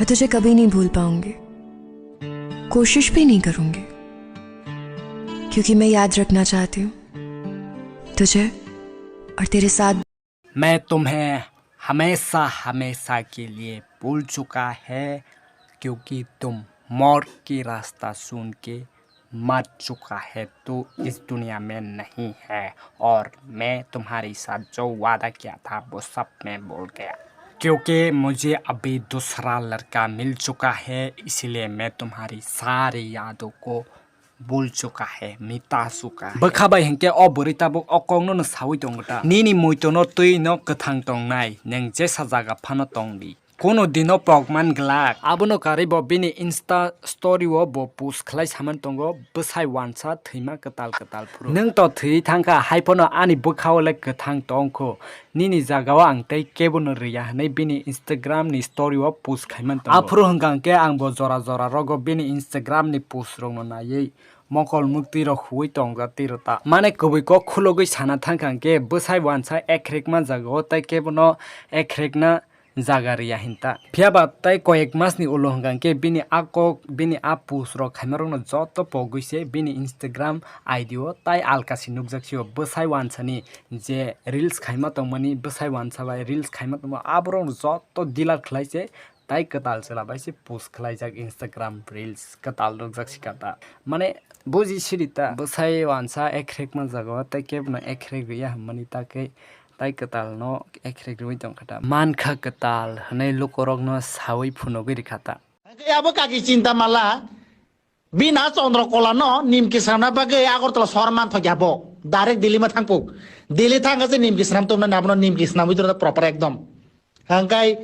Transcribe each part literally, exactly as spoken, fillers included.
मैं तुझे कभी नहीं भूल पाऊंगी, कोशिश भी नहीं करूंगी, क्योंकि मैं याद रखना चाहती हूँ तुझे और तेरे साथ। मैं तुम्हें हमेशा, हमेशा के लिए भूल चुका है, क्योंकि तुम मौत की रास्ता सुन के मर चुका है, तू इस दुनिया में नहीं है और मैं तुम्हारे साथ जो वादा किया था वो सब मैं भूल गया, क्योंकि मुझे अभी दूसरा लड़का मिल चुका है, इसीलिए मैं तुम्हारी सारी यादों को भूल चुका है, मिटा चुका है। Bwkha bai hinkhe o bwrwi tabuk o kokno no sawi tongo ta. Nini muitono twi no kwthang tongnai, nwng jesa jaga phano tong di. Kono dino pokman glak. Abono karwi bo bini Insta story o bo post khlai saman tongo, bwsai wansa thwima kwtal kwtal phuru. Nwng to thwi thangkha, hai phano ani bwkhao le kwthang tongkho. Nini jagao ang tei kebono rwya hwnwi bini Instagram ni story o post khaiman tongo. Aphuru hwnkha hwnkhe ang bo jora jora rogo bini Instagram ni post rokno naiwi mokol muktwi rok huwi tongjak tiro ta. Mane kwbwi kok khulogwi sana thangkha hwnkhe bwsai wansa ekhrek ma jagao tei kebono ekhrek na jaga rwya hinta. Phiya ba tai koyek mas ni ulo hwnkha hwnkhe bini a kok, bini a post rok khaima rokno joto pogwi se bini Instagram I D o tai alkasi nukjak sio bwsai wansani je reels khaima tongmani, bwsai wansa bai reels khaima tongma aborok joto delete khlai se tai kwtal chwla bai se post khlaijak Instagram reels kwtal nukjak sika ta. Mane buji siri ta bwsai wansa ekhrek ma jagao tai kebono ekhrek rwya hwnmani ta khe tai kwtal no ekhrek rwui tongkha ta. Mankha kwtal hwnwi lukorokno saui phunugwi rikha ta. Hwnkhe abo kaki chinta mala, bini a Chandra Kola no Nimki swnamna bagwi Agartala sohor manthokya bo. Direct Delhi ma thangpuk. Delhi thangkha se Nimki swnam tongmani abono Nimki swnamwi tongna proper ekdom. Hwnkhe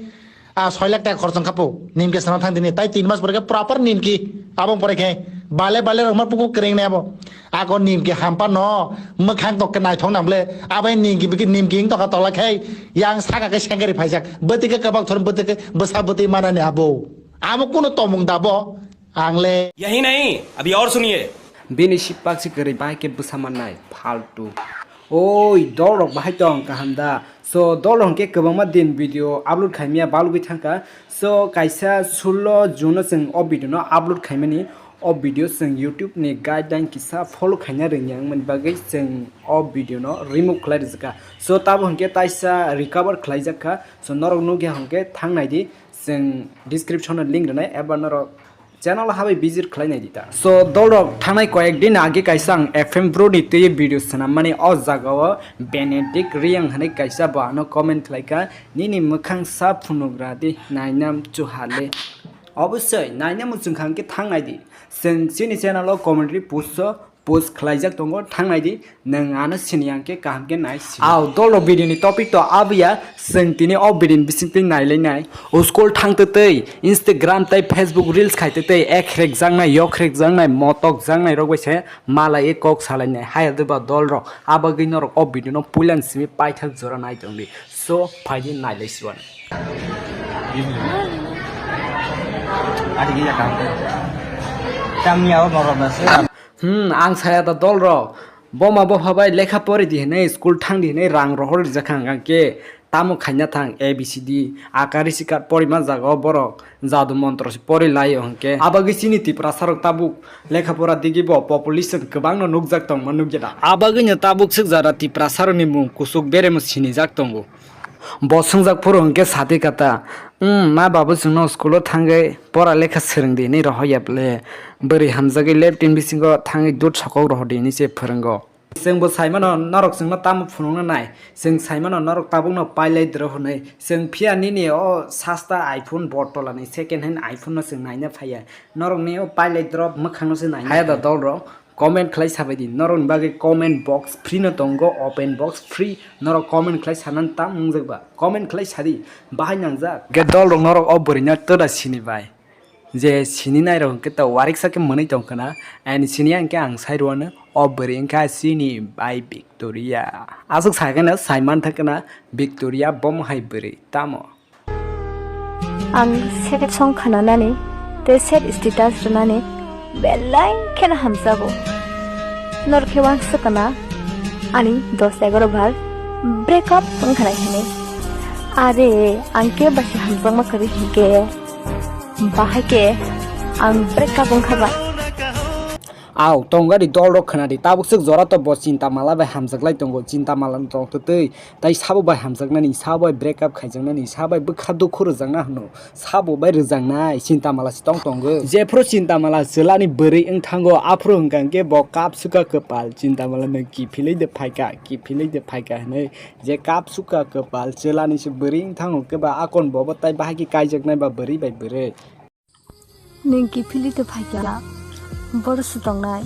a soi lakh taka khorchong khapu, Nimki swnam thang dini. Tai tin mas pore khe proper Nimki. Abong pore khe bale bale rokma puku krengnai abo. Ako Nimki hampa no mwkhang tok khe naithok nang ble. Abai Nimki bikhe Nimki wng tokha tola khe yang saka khe sengkari phaijak. Bwtwi khe kwbak thor bwtwi khe bwsa bwtwi manani abo. Amo kuno tomung da bo? Ang le. यही नहीं, अभी और सुनिए। Bini sipak si kwrwi bahai khe bwsa mannai, faltu. Oi, dol rok bahai tong kaham da? So, dol rok hwnkhe kwbangma din video upload khaimya balugwi thangkha. So, kaisa sullo June o chwng o video no upload khaimani. O video chwng YouTube ni guideline kisa follow khaina rwngya wngmani bagwi chwng o video no remove khlai rijak kha. So, tabo hwnkhe taisa recover khlaijak kha. So, norok nukya hwnkhe thang nai di. Chwng description o link rwnai, eba norok channel o habai visit khlai nai di ta. So, dol rok thangnai koyek din age kaisa ang F M Bro ni twi video swnam mani, o jaga o Benedict Reang hwnwi kaisa bo ano comment khlai kha, "Nini mwkhang sa phunugra di, nainam chuha le." Obosoi nainam muchung kha hwnkhe thang nai di. Chwng chini channel o commentary post o post khlaijak tongo, thang nai di, nwng ano sini yang khe kaham khe nai sini. Au, dol rok video ni topic to abiya, chwng tini o video ni bising twi nai lai nai. O school thang twi twi, Instagram tei Facebook reels khai twi twi, ek hrek jang nai, yok hrek jang nai, motok jang nai rok bai se mala e kok salai nai. Hai de ba dol rok, abagwi norok o video no puilan simi paithak jora nai tong di. So, phai di nai lai siwan. Adi gila kaham khe. Tamni abo norok na se. Hmm, ang saya da dol rok. Boma bopha bai lekha pori di hinwi, school thang di hinwi rang rohor rijak kha hwnkhe tamo khaina thang A B C D, akari sikar porima jaga o borok jadu montro se pori lai o hwnkhe. Abagwi chini Tiprasa rok tabuk lekha pora digi bo population kwbang no nukjak tongma nukya da. Abagwi no tabuk swk jara Tiprasa rok ni mung kuchuk beremo sinijak tongo. Bo swngjak phuru hwnkhe sati kata, "Umm, ma babu chwngno school-o thangwi pora lekha swrwng di hinwi rohor ya ble? Bwrwi hamjagwi leptin bisingo thangwi dud sokok rohor di," hinwi se phwrwngo. Chwng bo sai mano norok chwngno tamo phunukna nai. Chwng sai mano norok tabukno pailai dro hwnwi. Chwng phiya nini o sasta iPhone botolani second hand iPhone no chwng naina phaiya. Norokni o pailai dro mwkhangno se naina phaiya. Haya da dol rok. Comment khlai sabai di, norokni bagwi comment box free no tongo, open box free, norok comment khlai sanani tam wngjak ba, comment khlai sadi, bahai nangjak. Ge dol rok norok o bwrwi no twda sini bai, je sini nai rok hwnkhe to wariksa khe mwnwi tong khna, ani sini yang khe ang sai rwano o bwrwi wngkha chini bai Victoria, aswk sai kheno sai mantha khna Victoria bomo hai bwrwi tamo. Ang sad song khwnanani tei sad status rwnani belai kheno hamjago. Norok khe uansuk kana ani dos egaroh bar break up wngkha nai hinwi. Are, ang kebo bai se hamjakma kwrwi hinkhe. Bahai khe ang break up wngkha ba. Aw, tongari dol rok khwnadi, tabuk swk jora to bo Chinta Mala bai hamjaklai tongo, Chinta Mala no tong twtwi, tai sabo bai hamjaknani, sabo bai break up khaijaknani, sabo bai bwkha dukhu rwjakna hwno, sabo bai rwjaknai Chinta Mala se tong tongo. Jephru Chinta Mala chwlani bwrwi wng thango, aphuru hwnkha hwnkhe bo kap suka kwpal, Chinta Mala no kiphilwi de phaikha, kiphilwi de phaikha hwnwi je kap suka kwpal chwlani se bwrwi wng thango khe ba akon bobo tai bahai khe kaijaknai ba bwrwi bai bwrwi. Nwng kiphilwi to phaikha, boro se tongnai,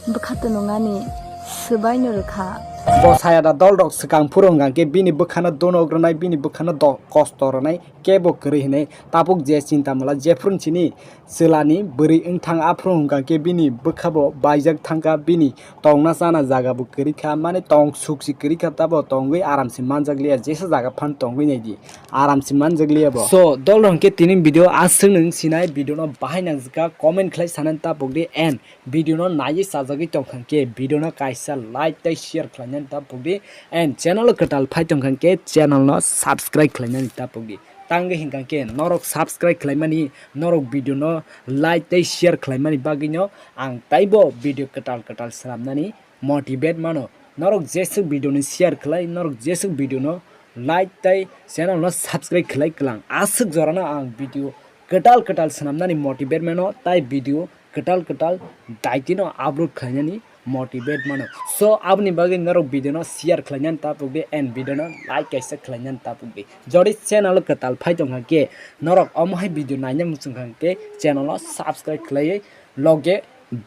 bwkha to nungani swbai no rwkha. Bo sayada dol rok swkang phuru hwnkha khe bini bwkhano donok rwnai, bini bwkhano do-, kosto rwnai kebo kwrwi hwnwi tabuk je Chinta Mala jephru chini chwlani bwrwi wng thang aphuru hwnkha khe bini bwkhabo baijak thangkha, bini tongna chana jaga bo kwrwi kha, mane tong suk si kwrwi kha, tabo tongwi aram se manjak liya, jesa jaga phan tongwi nai di, aram se manjak liya bo. So, dol rok hwnkhe tini video aswk nwng sinai video no bahai nangjak kha, comment khlai sanani ta pok di, and video no naiwi chajagwi tong kha khe video no kaisa like tei share khlai nani ta pok di, and channel o kwtal phai tong kha khe channel no subscribe khlai nani ta pok di. Tangwi hwnkha khe norok subscribe khlaimani, norok video no like tei share khlaimani bagwi no ang taibo video kwtal kwtal swnamnani motivate mano. Norok jeswk video no share khlai, norok jeswk video no like tei channel no subscribe khlai kwlang. Aswk jora no ang video kwtal kwtal swnamnani motivate mano, tai video kwtal kwtal daitino upload khlainani motivate mano. So, aboni bagwi norok video no share khlainani ta pok di and video no like kaisa khlainani ta pok di. Jodi channel o kwtal phai tong kha khe, norok omo hai video naina muchung kha khe, channel no subscribe khlaiwi loge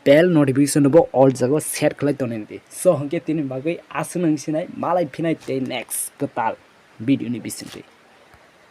bell notification bo all jaga set khlai tonwi di. So, hwnkhe tini bagwi aswk nang sinai, malai phinai tei next kwtal video ni bisingtwi.